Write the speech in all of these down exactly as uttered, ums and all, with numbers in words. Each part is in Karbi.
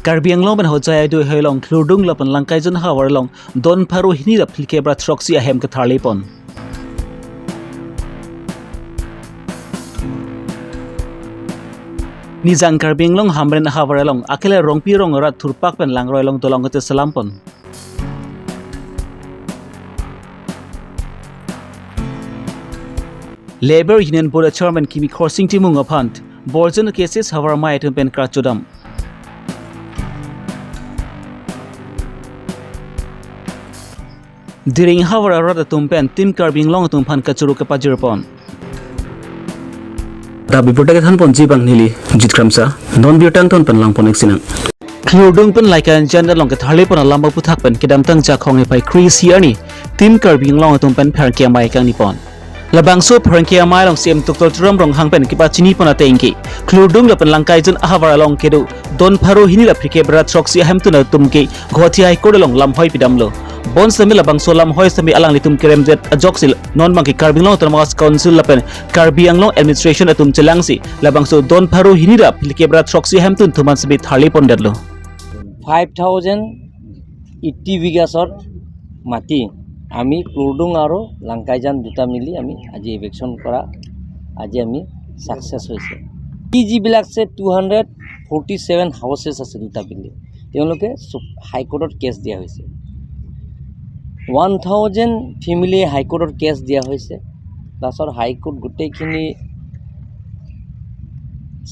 Karbi Anglong pen Hojai adui hoi along Klurdung lapen Langkaijon ahavar along don pharo hini ra phlikep ra throksi ahem ketharlepon. Nijang Karbi Anglong Hamren ahavar along akele Rongpi rong arat thurpak pen langroi along dolong kacheselampon. Labour Union Board Chairman Kimi Khorsing Timung aphan borjon cases havar amei atum pen krachodam. Diring havar arat atum pen Team Karbi Anglong atum aphan kachoro kepajirpon. Dak birta kethanponji abang neli Jit Kramsa, non birta angton pen langpon-ik sinang. Klurdung pen Langkaijon along ketharlepon alam aputhak pen kedamtang Jakhong niphai kre-isi arni Team Karbi Anglong atum pen pherangke amei kangnipon. Labangso pherangke amei along C M Doctor Tuliram Ronghang pen kepachinipon ateng ke Klurdung lapen Langkaijon ahavar along kedo don pharo hini ra phlikep ra throksi ahemtun atum ke Guwahati High Court along lamhoi pidamlo. Bonsitame labangso lamhoi sitame alanglitum keremdet ajoksi non abangke Karbi Anglong Autonomous Council lapen Karbi Anglong Administration atum chelangsi labangso don pharo hini ra phlikep ra throksi ahemtun thuman sitame tharlepondetlo. Five thousand eighty বিঘাছৰ মাটি আমি ক্লুৰডুং আৰু লাংকাইজান দুটা মিলি আমি আজি ইভিকশ্যন কৰা, আজি আমি ছাকচেছ হৈছে। কি যিবিলাক আছে two hundred forty seven houses আছে দুটা বিল্ডিং, তেওঁলোকে হাইকোৰ্টত কেছ দিয়া হৈছে। ওৱান থাউজেণ্ড ফেমিলিয়ে হাইকোৰ্টত কেছ দিয়া হৈছে। লাষ্টত হাইকোৰ্ট গোটেইখিনি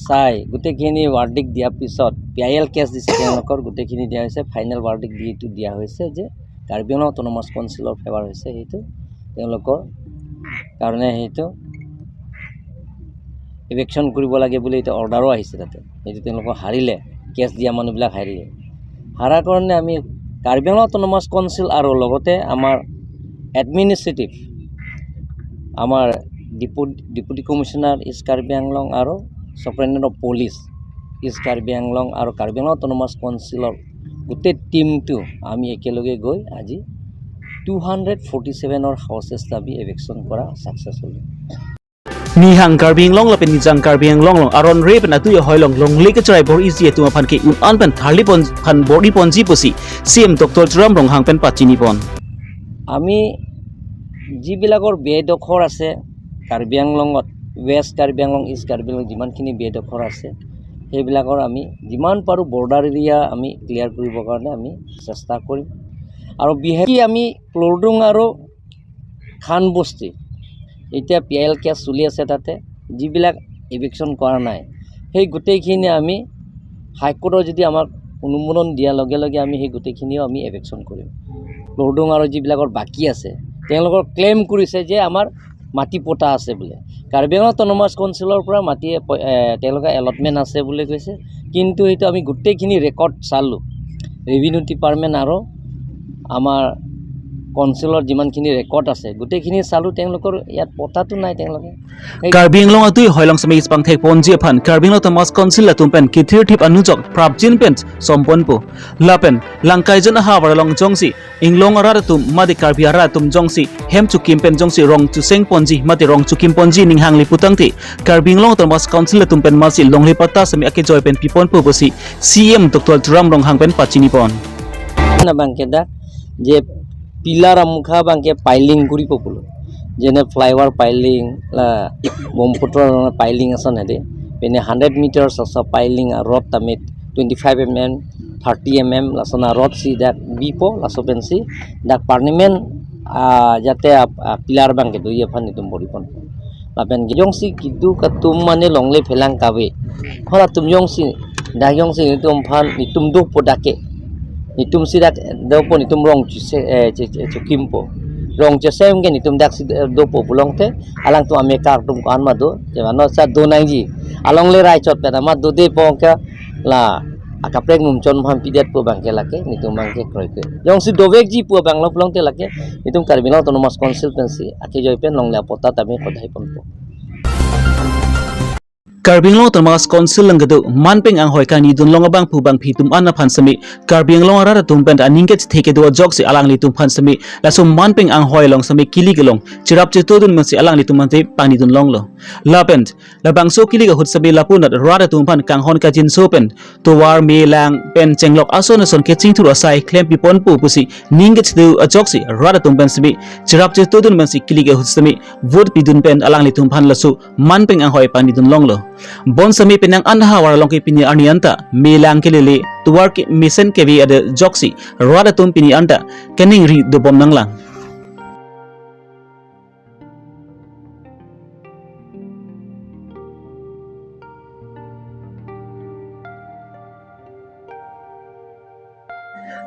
চাই, গোটেইখিনি ভাৰ্ডিক্ট দিয়াৰ পিছত পি আই এল কেছ দিছে তেওঁলোকৰ, গোটেইখিনি দিয়া হৈছে। ফাইনেল ভাৰ্ডিক্ট দি এইটো দিয়া হৈছে যে কাৰ্বি আংলং অট'নমাছ কাউন্সিলৰ ফেভাৰ হৈছে, সেইটো তেওঁলোকৰ কাৰণে সেইটো ইভিকশ্যন কৰিব লাগে বুলি এতিয়া অৰ্ডাৰো আহিছে তাতে। সেইটো তেওঁলোকৰ হাৰিলে, কেছ দিয়া মানুহবিলাক হাৰিলে। হাৰাৰ কাৰণে আমি কাৰ্বি আংলং অট'নমাছ কাউন্সিল আৰু লগতে আমাৰ এডমিনিষ্ট্ৰেটিভ, আমাৰ ডিপু-, ডেপুটি কমিশ্যনাৰ ইষ্ট কাৰ্বি আংলং আৰু ছুপাৰিণ্টেণ্ডেণ্ট অফ পুলিচ ইষ্ট কাৰ্বি আংলং আৰু কাৰ্বি আংলং অট'নমাছ কাউন্সিলৰ গোটেই টিমটো আমি একেলগে গৈ আজি টু হাণ্ড্ৰেড ফৰ্টি ছেভেনৰ হাউচেছ আমি ইভিকশ্যন কৰা ছাকচেছ হ'ল। Nihang Karbi Anglong lapen Nijang Karbi Anglong along aron re pen adui ahoi along longle kachrai bor-iji atum aphan ke un-an pen tharlepon aphan bor-iponji pusi C M Doctor Tuliram Ronghang pen pachinipon. আমি যিবিলাকৰ বেদখল আছে কাৰ্বি আংলঙত, ৱেষ্ট কাৰ্বি আংলং, ইষ্ট কাৰ্বি আংলং যিমানখিনি বেদখল আছে, সেইবিলাকৰ আমি যিমান পাৰোঁ বৰ্ডাৰ এৰিয়া আমি ক্লিয়াৰ কৰিবৰ কাৰণে আমি চেষ্টা কৰিম। আৰু বিশেষকৈ আমি ক্লুৰডুং আৰু খান বস্তি, এতিয়া পি আই এল কেছ চলি আছে, তাতে যিবিলাক ইভিকশ্যন কৰা নাই, সেই গোটেইখিনি আমি হাইকোৰ্টৰ যদি আমাক অনুমোদন দিয়াৰ লগে লগে আমি সেই গোটেইখিনিও আমি ইভিকশ্যন কৰিম। ক্লুৰডুং আৰু যিবিলাকৰ বাকী আছে, তেওঁলোকৰ ক্লেইম কৰিছে যে আমাৰ মাটি পট্টা আছে বোলে। কাৰ্বি আংলং অট'নমাছ কাউন্সিলৰ পৰা মাটি এ-, প-, এ, তেওঁলোকে এলটমেণ্ট আছে বুলি কৈছে, কিন্তু সেইটো আমি গোটেইখিনি ৰেকৰ্ড চালোঁ, ৰেভিনিউ ডিপাৰ্টমেণ্ট আৰু আমাৰ কাউন্সিলৰ যিমানখিনি ৰেকৰ্ড আছে, গোটেইখিনি চালোঁ, তেওঁলোকৰ ইয়াত পট্টাটো নাই। তেওঁলোকে সেই Karbi Anglong adui ahoi along sitame ispang thekponji aphan Karbi Anglong Autonomous Council atum pen kithirthip anujok prapjin pen somponpo. Lapen Langkaijon ahavar along jongsi Inglong arat atum mate Karbi arat atum jongsi hem chokim pen jongsi rong chosengponji mate rong chokimponji ninghangli putangte Karbi Anglong Autonomous Council atum pen masi longle patta sitame akejoi pen piponpo pusi C M Doctor Tuliram Ronghang pen pachinipon. Labangke dak je pillar amukha abangke piling kuri populo. Jene flyover piling, la Brahmaputra piling ason ade. Pine hundred meters aso piling a rod tamit twenty five M M, thirty M M, lason a rod si dak bipo, laso pensi dak permanent, ah, jate, ah, ah, pillar abangke doji aphan itum bor-ipon. Lapen jongsi keduk atum mane longle phelang kave. Halatum jongsi, dak jongsi itum aphan, itum dopo dak ke. Itum si dak dopo, itum rong chose, eh, che-, che-, chokimpo. Rong chosem ke itum dak si, eh, dopo pulote, alangtum amekar atum ko-an ma do, je mano sa do nangji. Alongle rai chot pen amat dode po ke la akaprek mumchon aphan pidetpo abangke lake, itum abangke kroikre. Jongsi dovekji pu abang lo pulote lake, itum Karbi Anglong Autonomous Council pensi akejoi pen longle apotta tame kodai ponpo. Karbi Anglong Autonomous Council along kedo manpeng anghoi kangnidun long abangphu bangphi atum an aphan seme Karbi Anglong arat atum pen aning kachethe kedo ajoksi alanglitum aphan seme laso manpeng anghoi along seme kilik along cherap chetodun pensi alanglitum ante pangnidun longlo. Lapen labangso kilik ahut seme lapunat rat atum aphan kanghon kachinso pen tovar, me, lang pen chenglok ason ason kachingthur asai klem piponpo pusi ning kachethe ajoksi rat atum pen seme cherap chetodun pensi kilik ahut seme vote pidun pen alanglitum aphan laso manpeng anghoi pangnidun longlo. Bonseme penang an ahavar along ke pini arni anta me lang kelele, tovar ke mesen keve ajoksi rat atum pini anta kaningri dobom nanglang.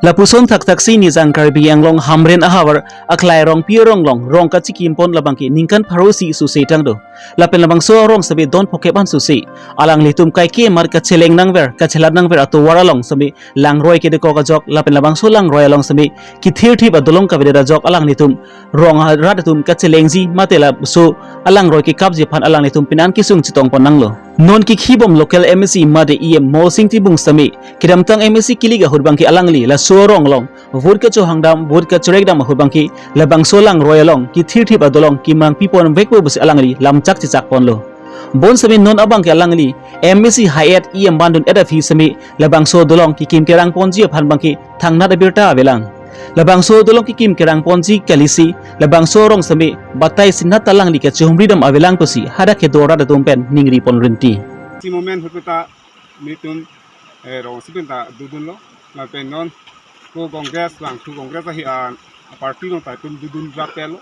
Lapuson thakthaksi Nijang Karbi Anglong Hamren ahavar aklai Rongpi arong along rong kachikimpon labang ke ningkan pharo isi sose tangdo. Lapen labangso arong seme don phokep an sose alanglitum kaike mar kacheleng nangver kachelat nangver atovar along seme langroi kedekok ajok lapen labangso langroi along seme kithirthip adolong kavedet ajok alanglitum rong rat atum kachelengji mate laso alangroi kekapji aphan alanglitum penan kesung chetongpon nanglo. Non kikhibom local M A C mate E M Molsing Timung seme kedamtang M A C kilik ahut abang ke alangli laso arong along vote kachohangdam, vote kachorekdam ahut abang ke labangso langroi along kithirthip adolong kimrang pipon vekpo pusi alangli lamchak chechakponlo. Bonseme non abang ke alangli M A C hai-et E M bandun-et aphi seme labangso adolong kekim kerangponji aphan abang ke thangnat abirta avelang. Labangso adolong kekim kerangponji kalisi labangso arong seme batai sinat ta alangli kachihumridam avelang pusi hadak kedo rat atum pen ningripon rinti. Si moment ahut ta nelitum, eh, rong si pen ta dodunlo. Lapen non ko Congress bangphu Congress ahi a, a party along ta itum dodun rapetlo.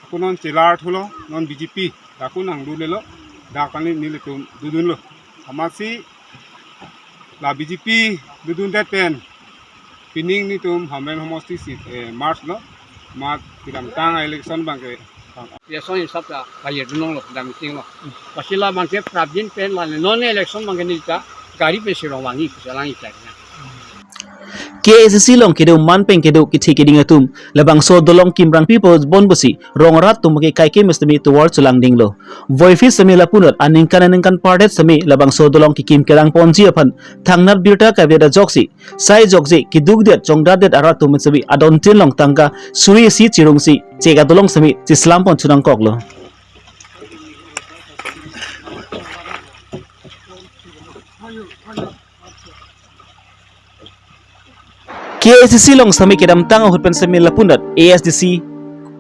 Ako non chelar thulo, non B J P, ako nangdodunlo, dak kali nelitum dodunlo. Amatsi la B J P dodundet pen pining nelitum Hamren homosti si, eh, March lo, mat kedamtang election abang ke. Election hisap ta kayir dunlonglo, dam meeting lo. Pasi labang ke prapjin pen la non election abang ke neli ta gari pen si rong vangji pusi alang itai. K A A C C along kedo manpeng kedo kethe keding atum labangso adolong kimrang pipon pusi rong rat atum ke kaike mestami tovar chelangdinglo. Voiphit seme lapunat aningkan aningkan pardet seme labangso adolong kekim kerangponji aphan thangnat birta kavedet ajoksi sai jokje kedukdet chongdatdet arat atum seme adontin along tangka suri isi chirungsi chek adolong seme cheslampon chunangkoklo. K A A C C along seme kedamtang ahut pen seme lapunat A S D C,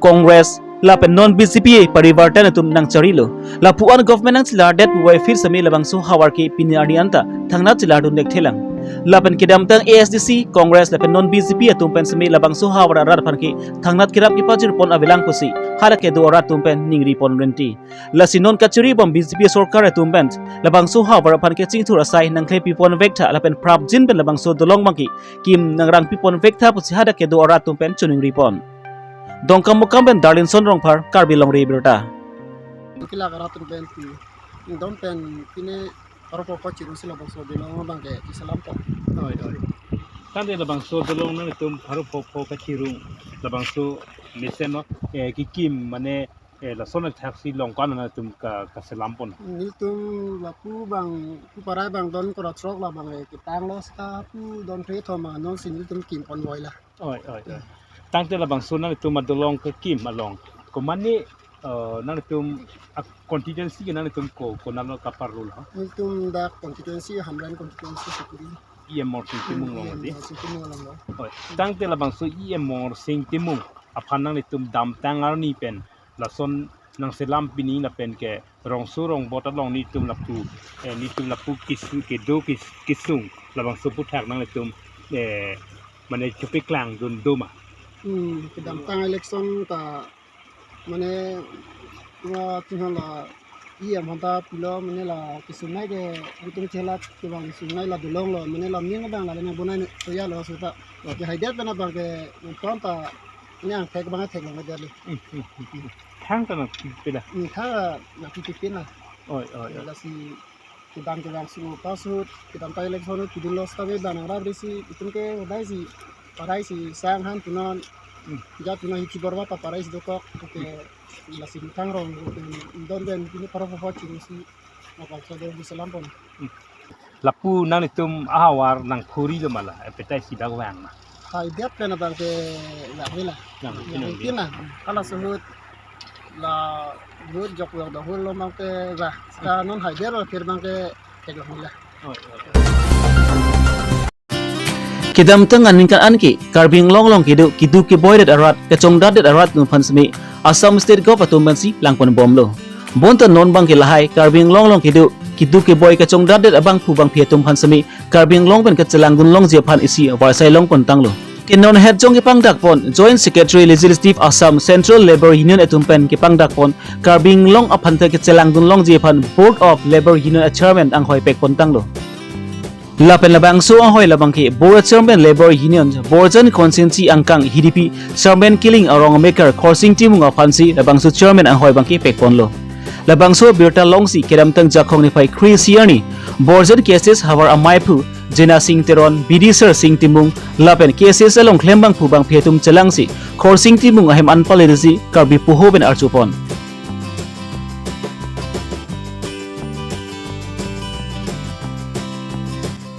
Congress, lapen non B J P parivartan atum nangcharilo. Lapu-an government nangchelardet voiphit seme labangso havar ke pini arni anta thangnat chelardun dekthelang. Lapen kedamtang A S D C, Congress, lapen non B J P atum pen seme labangso havar arat aphan ke thangnat kerap kepajirpon avelang pusi hadak kedo arat atum pen ningripon rinti. Lasi non kachiribom B J P sorkar atum pen labangso havar aphan kachingthur asai nangklepipon vektha lapen prapjin pen labangso adolong abang ke kim nangrangpipon vektha pusi hadak kedo arat atum pen chiningripon. Dongkamukam pen Darlinson Rongphar, Karbi Longri Abirta. Kila arat atum pen ti, dom pen pine pharo phokep chirungsi labangso adolong abang ke cheslampon. Oi, oi. Tangte labangso adolong nanglitum pharo phokep kachirung labangso mesen lo, eh, kekim mane, eh, lason athaksi along ko-an nanglitum ka, kaselam pon? Nelitum lapu abang, pu parai abang don kora throk labang, eh, ketanglo seta pu don phre thom ma non si nelitum kimpon voila. Oi, oi, oi. Tangte labangso nanglitum adolong kekim along ko mane, eh, nanglitum a constituency ke nanglitum ko, konatlo kaparlo? Nelitum dak constituency, Hamren constituency sekuri. E M Morsing Timung along. Hmm, mati. E M Morsing Timung along lo. Oi. Tangte labangso E M Morsing Timung aphan nanglitum damtang arni pen lason nangselam pini lapen ke rongso rongbot along nelitum lapu, eh, nelitum lapu kesu-, kedo kes-, kesung labangso aphuthak nanglitum, eh, mane chepaklangdun do ma? Hmm, kedamtang election ta mane, tua tinghan la E M aphan ta pilo mane la kesungnei ke nelitum chelat kevang kesungnei la dolonglo mane la ning abang la nang bonai ne toya lo seta. Ke haidet pen abang ke nonton ta mane angthek abang thek long adet le. Hmm, hmm, hmm, hmm. Thang ta nangpipe la? Hmm, thang nangpipe na. Oi, oi, oi. Lasi kedam kevang sungo pasut, kedamtang election kedun lo seta me bang nangrap resi, itum ke hodai si, parai si, sang han punon, hmm, ja punon hithi borwa ta parai si dokok, oke, lasi methang rong, oke, don den, pine pharo phokep chirungsi, Lapu nanglitum ahavar nangphurilo ma la, appetite si bak vang ma? Haidet pen abang ke ya vela. Nang Ya pin nang pin na. Kalau suhut la lut jok jok dahul lo mang ke ba. Ka non haidet lo phir mang ke tegak vela. Oh, oh. Kedamtang aningkan an ke Karbi Anglong along kedo keduk keboidet arat, kachongdatdet arat atum aphan seme Assam State Govt atum pensi langpon bomlo. Bonta non abang ke lahai Karbi Anglong along kedo keduk keboi kachongdatdet abangphu bangphi atum aphan seme Karbi Anglong pen kachelangdun longji aphan isi varsai longpon tanglo. Ke non het jong kepangdakpon Joint Secretary Legislative Assam Central Labour Union atum pen kepangdakpon Karbi Anglong aphan ta kachelangdun longji aphan Board of Labour Union a Chairman anghoi pekpon tanglo. Lapen labangso anghoi labang ke Bor Chairman Labour Union Borjan Constituency angkang H D P Chairman Killing arong maker Khorsing Timung aphansi labangso Chairman anghoi abang ke pekponlo. Labangso birta alongsi kedamtang Jakhong niphai kre-isi arni Borjan K S S havar amaiphu Jena Sing Teron, B D Sir Sing Timung, lapen K S S along klembangphu bangphi atum chelangsi Khorsing Timung ahem an paledetsi Karbi poho pen archupon.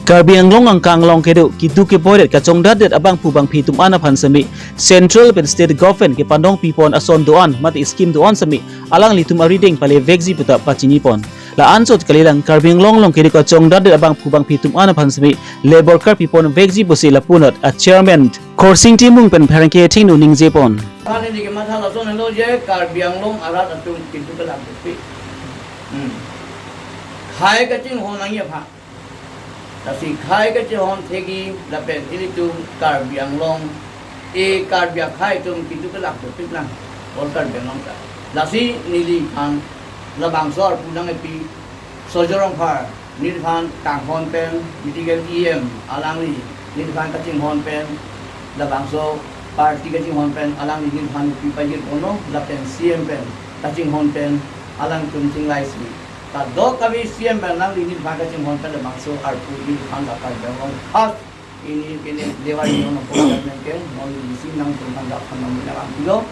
Karbi Anglong angkang along kedo keduk keboidet kachongdatdet abangphu bangphi atum an aphan seme Central pen State Government kepandong pipon ason do-an mate scheme do-an seme alanglitum arideng palevekji puta pachinipon. La-anchot kalilang Karbi Anglong along kedo kachongdatdet abangphu bangphi atum an aphan seme labour card pipon vekji pusi lapunat a Chairman Khorsing Timung pen pherangke thengno ningjepon. Kali ni kematha lason helo je Karbi Anglong arat atum keduk kelak dopik. Hmm. Khei kachinghon nangji aphan. Lasi khei kachinghon thekji lapen ilitum Karbi Anglong, e Karbi akhei atum keduk kelak dopik lang. All Karbi Anglong ta. Lasi neliphan labangso arpu nangkepi Sojor Rongphar neliphan kanghon pen, medical E M alangli neliphan kachinghon pen, labangso party kachinghon pen alangli neliphan pipajir ponlo, lapen C M pen kachinghon pen alangtum chinglaisi. Kadokave C M pen alangli neliphan kachinghon pen labangso arpu neliphan la Karbi Anglong first ini kini Dewan Union of Government ke non D C nangtum aphan dak aphan nang nang pilo.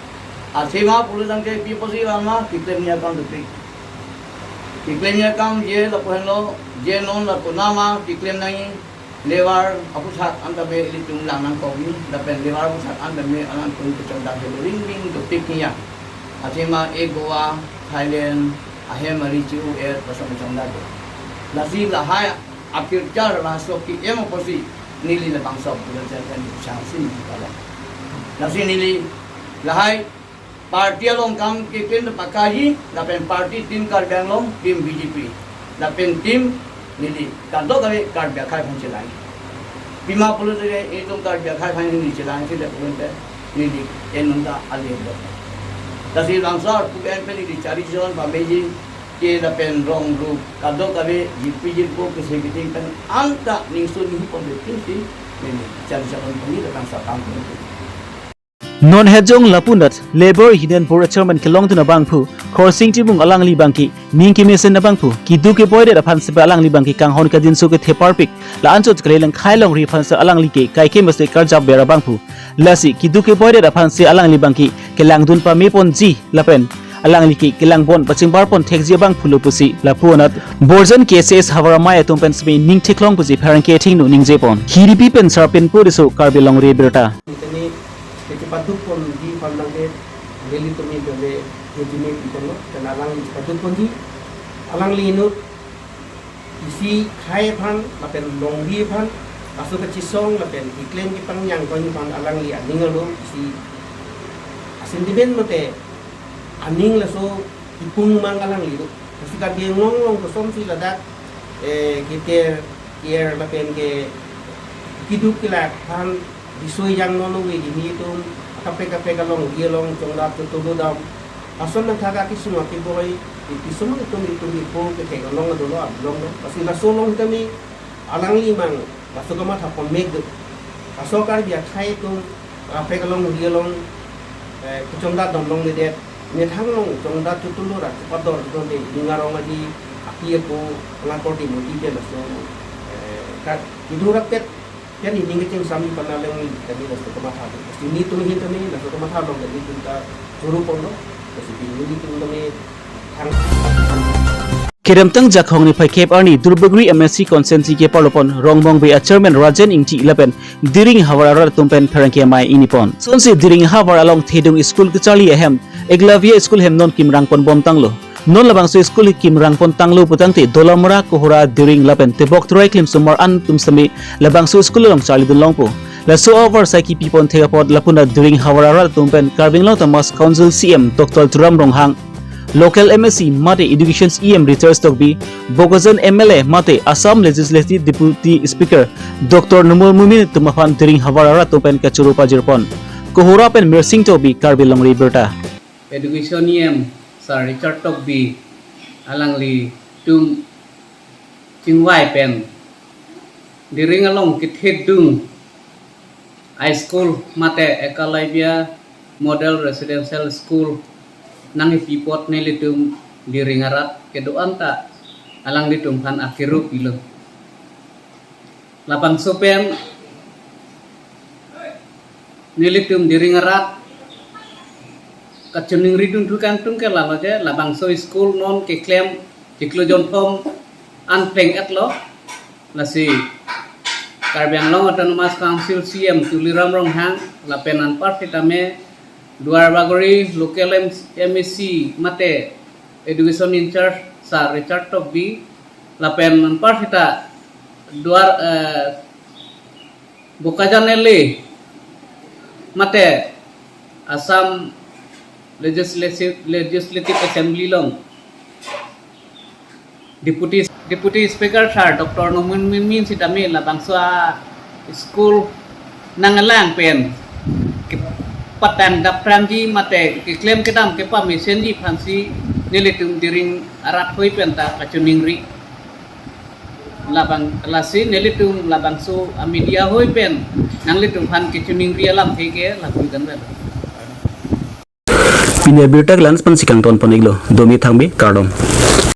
Athema pulo tangte pi pusi lama keklem ni akam dopik. Keklem ni akam je lapu henlo, je non lapu nama keklem nangji, labour aputhak an tame ilitum lang nangkokji, lapen labour aputhak an tame alangtum kechongdak ke ring ring dopik niya. Athema e Goa, Thailand, ahem ari chu et pasang chongdak do. Lasi lahai akhir char laso ke em apotsi neli labangso pulo chen pen changsi ni pala. Lasi neli lahai party along kam keklem pakaji, lapen party Team Karbi Anglong, Team B J P, lapen Team neli kadokave Karbi akhei aphan chelang. Pima pulote itum Karbi akhei aphan neli chelangsi le pulote neli enun ta ale do. Lasi labangso arpu pen neli chari jon pameji ke lapen rong rup kadokave jirpi jirpo kese kiting pen anta ningsun ni pon betin si neli chari jon pon ni labangso akam pon. Non het jong lapunat Labour Union Board Chairman kelongdun abangphu Khorsing Timung alangli abang ke ning kemesen abangphu keduk keboidet aphan seme alangli abang ke kanghon kadinso kethe parpik, la-anchot kalilang khei longri aphan si alangli ke kaikemesen karjap ber abangphu. Lasi keduk keboidet aphan si alangli abang ke kelangdun pameponji lapen alangli ke kelangbon pachingbarpon thekji abangphulo pusi lapunat Borjan K S S havar amei atum pen seme ning theklong pusi pherangke thengno ningjepon. H D P pen Sarpin Puriso, Karbi Longri Abirta. Tini kechepaduk ponji aphan abang ke nelitum ni bebe hejini pon lo, dan alangli chepaduk ponji, alangli inut isi khei aphan lapen longri aphan, laso kachisong lapen keklem kepangjang aphan alangli aning arlo isi asentiment mate aning laso kipung mang alangli do. Lasi Karbi Anglong along kosonsi ladak, eh, keter, ker lapen ke keduk kelak aphan bisoi jang non ove di nelitum kaprek kaprek along, di along chongdat chotolo dam. Lason nangthak akisung akiboi, di kisung itum itum ipo kethek along dolo ablong do. Lasi laso along tame alangli mang laso kamatha pon mek do. Laso Karbi akhei atum kaprek along, di along, eh, kachongdat damlongledet. Methang along chongdat chotolo ra chepador do de, ning arong adi api ako, langkor di modi de laso, eh, ka, keduk rapet. Yan ining kecheng sami pana leng kami laso kamatha. Pasti nelitum ahin tame laso kamatha along kami tum ta choro pon lo. Pasti nelitum tame thang. Kedamtang Jakhong niphai kep arni Duarbagori M A C constituency keparlopon Rongmongve a chairman Rajen Ingti lapen Diring havar arat atum pen pherangke amei ingni pon. Sonsi Diring havar along thedung school kacharli ahem Eklavya school hem non kimrang pon bom tanglo. Non labangso school kimrang pon tanglo putangte Dolamara, Kohora, Diring lapen Tebok Terai klimsomar an atum sitame labangso school along charlidun longpo. Laso avar sai kipi pon thek apot lapu-an Diring havar arat atum pen Karbi Anglong Autonomous Council C E M Doctor Tuliram Ronghang, local M A C mate Education E M Richard Tokbi, Bokajan M L A mate Assam Legislative Deputy Speaker Doctor Numal Momin atum aphan Diring havar arat atum pen kachoro pajir pon. Kohora pen Mirsing Tokbi, Karbi Longri Abirta. Education E M Sir Richard Tokbi alanglitum chingvai pen Diring along kethedung high school mate Eklavya Model Residential School nangkipi apot nelitum Diring arat kedo-an ta alanglitum aphan akiru pilo. Labangso pen nelitum Diring arat kachiningri dunthu kangtung ke lalo je, labangso school non keklem chiklo jonthom an pleng-etlo. Lasi Karbi Anglong Autonomous Council C E M Tuliram Ronghang lapen anpar sitame Duarbagori local M-, M A C mate Education in-charge Sir Richard Tokbi lapen anpar sita Duar, eh, Bokajan L A mate Assam Legislative, Legislative Assembly along Deputy, Deputy Speaker Sir Doctor Numal Momin sitame labangso a-school nanglang pen kepatang dapprangji mate keklem kedam kepamesenji aphansi nelitum Diring arat hoi pen ta kachiningri. Labang lasi nelitum labangso a-media hoi pen nanglitum aphan kachiningri alamthe ke lapu-an pen. Pini abirta ke la-an pensi kangton pon-iklo, domi thangbi kardom.